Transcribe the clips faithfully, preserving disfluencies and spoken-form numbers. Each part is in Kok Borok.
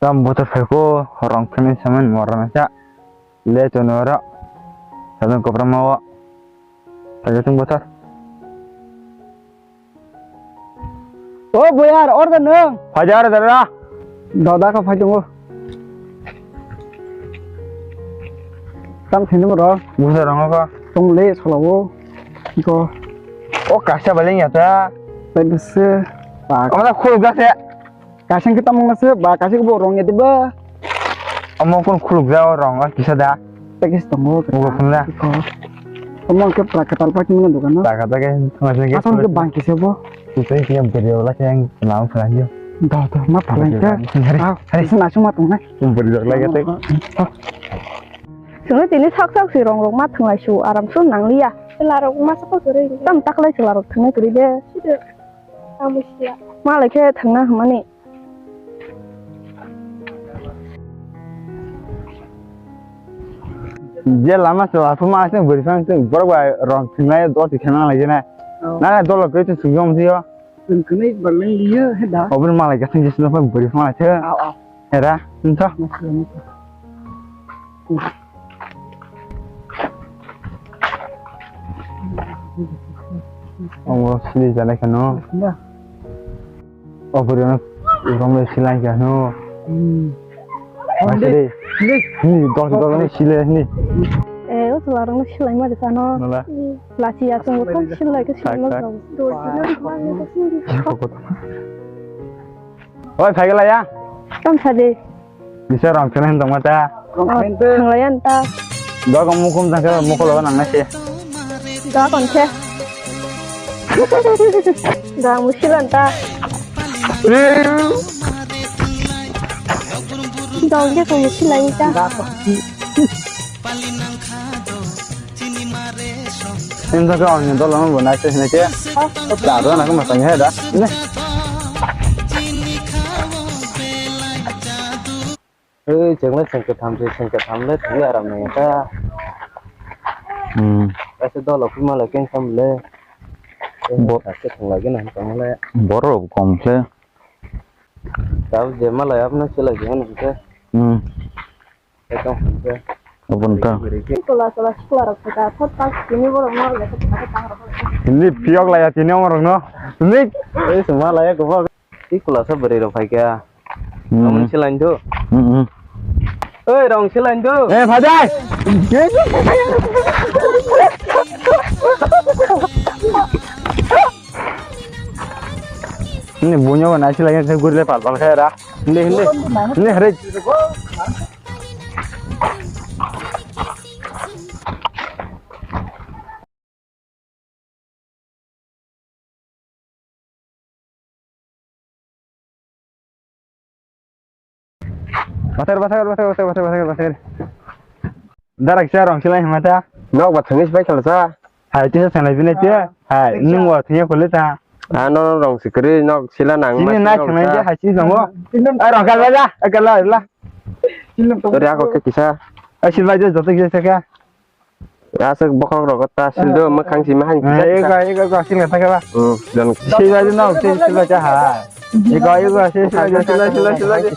Tam bothor phaiko, rong phini saman morana sa. Le tono ro. Sadon kopra mawo. Saja tung bothor. O boyar, order nung. Hajar dara. Doda ka phai tongo. Tam thini ro. Busa rongo ko. Tong le solawo. Ko. O kasa baleng ya ta. Tebse. Pak. Amala khuluk gase. Kaising khe tamung nase ba kaising khe bo rong ya diba. Omo kun khuluk jao rong o kisa da. Package tongo. Obo kun da. Omo khe pra katal pa kini dukan no. Taka ta khe thangla sini khe. Asam khe bang kisa bo. Kisai khe beri ola khe ang lam phra yo. Da da ma phalai khe. Hari, hari. Ah, hari sina suma tong nai. Beri jok lai khe. Sini tini sak sak si rong rok ma thanglai su aram su nang liya. Chwla rok ma sak sak ri. Tam tak lai chwla rok thangnai kri de. Sida. Ang bo siya. Ma lai khe thangna hamani. Je lama se asuma asing bwrwi phang sing borok bai rong thwngnai doti khana lai jena. Oh. Na dolo koi tu sujom thio. Tun kuni berleng liya he da. Obun malai gasing jesno phang bwrwi phang lai the. Au, au. Era, ntho. Masuk, masuk. Omo sili jana khano. Na. Obo rino romle silai khano. Hmm. Masuk deh. Ni. Ni, dok, dok, ni sile, ni. Eh, o chwla rok no silai ma rikha no. Nala. Lachi ya chwng ko silai ke silai ma. Thak, thak. Oi, phai gala ya. Tam sa de. Bisa rong kene tong mata. Rong kene. Thang lai an ta. Dok mukum tang ke mukul lo nang nasi. Dok kon khe. Dok musil an ta. Dok je ko musil an ta. Sim sa ke on dol lo bo nai se ne ke. Da do na ko ma tang he da. Ne. Ei, chwng le chwng kwtham se, chwng kwtham le thangwi aram nang kha. Hmm. Kaisa dolo phima le keng sam le. Bo- Kaisa thang lagi nang tong le. Borok kom khe. Tab je malai apno chwla je nang khe. Hmm. Ekdom khe. Abon ta. Sikula, sikula, sikula rok khe ta, thot ta, tini borok no le khe ta, ta rok. Hindi phiyok laya tini omorok no. Hindi. Ei, suma laya ko. Tei kwlasa bwrwi rok phai kha. Hmm. Rong se lain do. Hmm, hmm. Oi, rong se lain do. Eh, phai dai. Ni bunyo na se lain se gurle pal pal kha ra. Hindi, hindi. Hindi, hare. Bathar, bathar, bathar. Darak sa rong silai hima ta. Nok ba thangis bai khala sa. Hai, tisa sanglai bini te. Hai, nung wa thangya khole ta. Ah, no, no, rong sikri, nok sila nang. Sini ma nai sila thangnai ta. Je, hai, sini tongo. Ai, rong kal baja, ai, kal la, la. Tori ako ke kisa. Ai, silai je, joto kisa ka. Aswk bokhorok rogo ta sil do, mwkhang simi han kisa. Ego, ego, ego, sil kata kala. Hmm, dan. Sil aja no, sil, sil aja ha. Ego, ego, sil, sil aja, sil, sil, sil aja.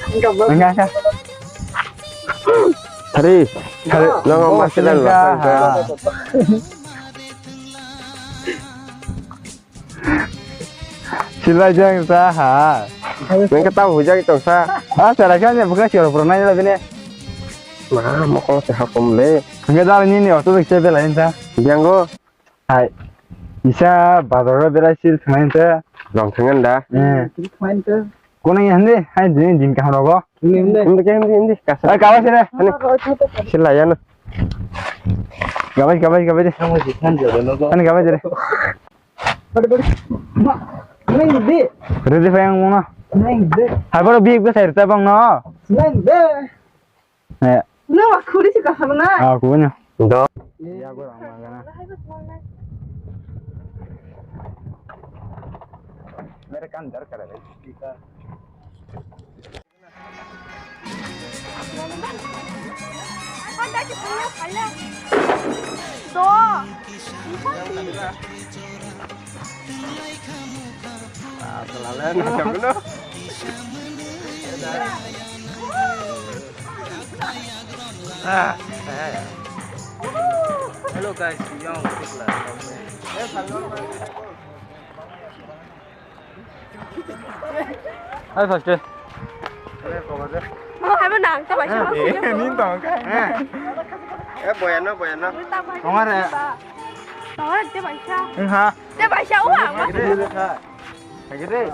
Enggak, enggak. Hari, hari, no, no, masih dan. Silai jang sa ha. Nang kata hujak itu sa. Ah, sara kan ya bukan siapa pernah ya bini. Nah, mau kalau sehat pemle. Enggak tahu ini nih, waktu itu saya belain sa. Biang go. Hai. Bisa bazar bela sil main sa. Rong thangan da. Eh. Main sa. Kono yang ni, hai din din kaham rogo. Hindi, hindi, hindi, hindi. Kasar. Ai, kawas ini. Ini. Silai ya no. Gabai, gabai, gabai de. Kamu sih kan jodoh no. Ani gabai de. Bari, bari. Ma, neng di. Ready fire yang mana? Neng di. Hai, baru biik besar tabang no. Neng di. Eh. Neng wah kuri sih kasar na. Ah, aku punya. Do. Ya, gua orang mana? Mere kan dar kare. Ah, eh. Hello guys, young people. Hai first. Mo hai mo nang ta bai sa. Eh, ni tong ka. Eh, boyano, boyano. Tong are. Tong are te bai sa. Eng ha. Te bai sa wa. Hai de.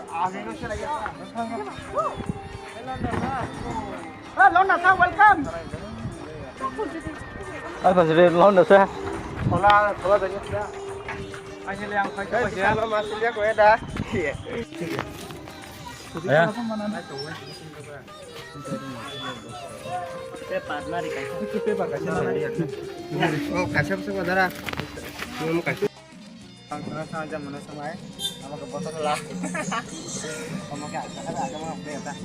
Ah, London sa, welcome. Ai, pas re London sa. Thola, thola dari sa. Ani le ang pakai apa ya? Kalau masih dia kue dah. Iya. Ya. Te partner ikai. Itu paper kasih lagi ya. Oh, kasih apa sih, saudara? Mau kasih. Ang sana sana jam mana sama eh? Sama ke botol lah. Sama ke ada ada ada mau beli apa?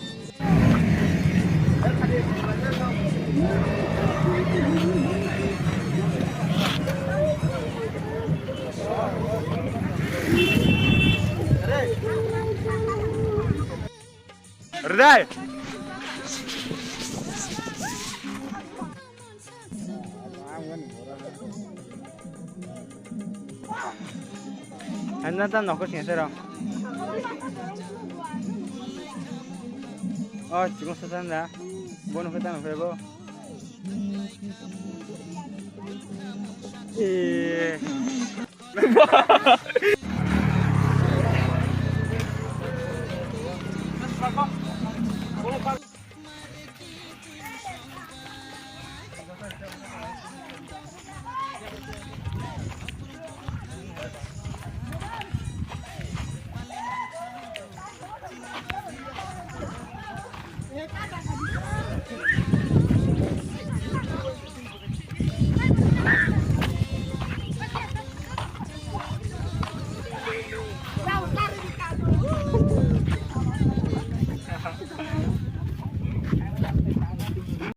Redai. Anda ta nokho sini sero. Oh, chikon sasa na. Bono kata nokho bo. Eh.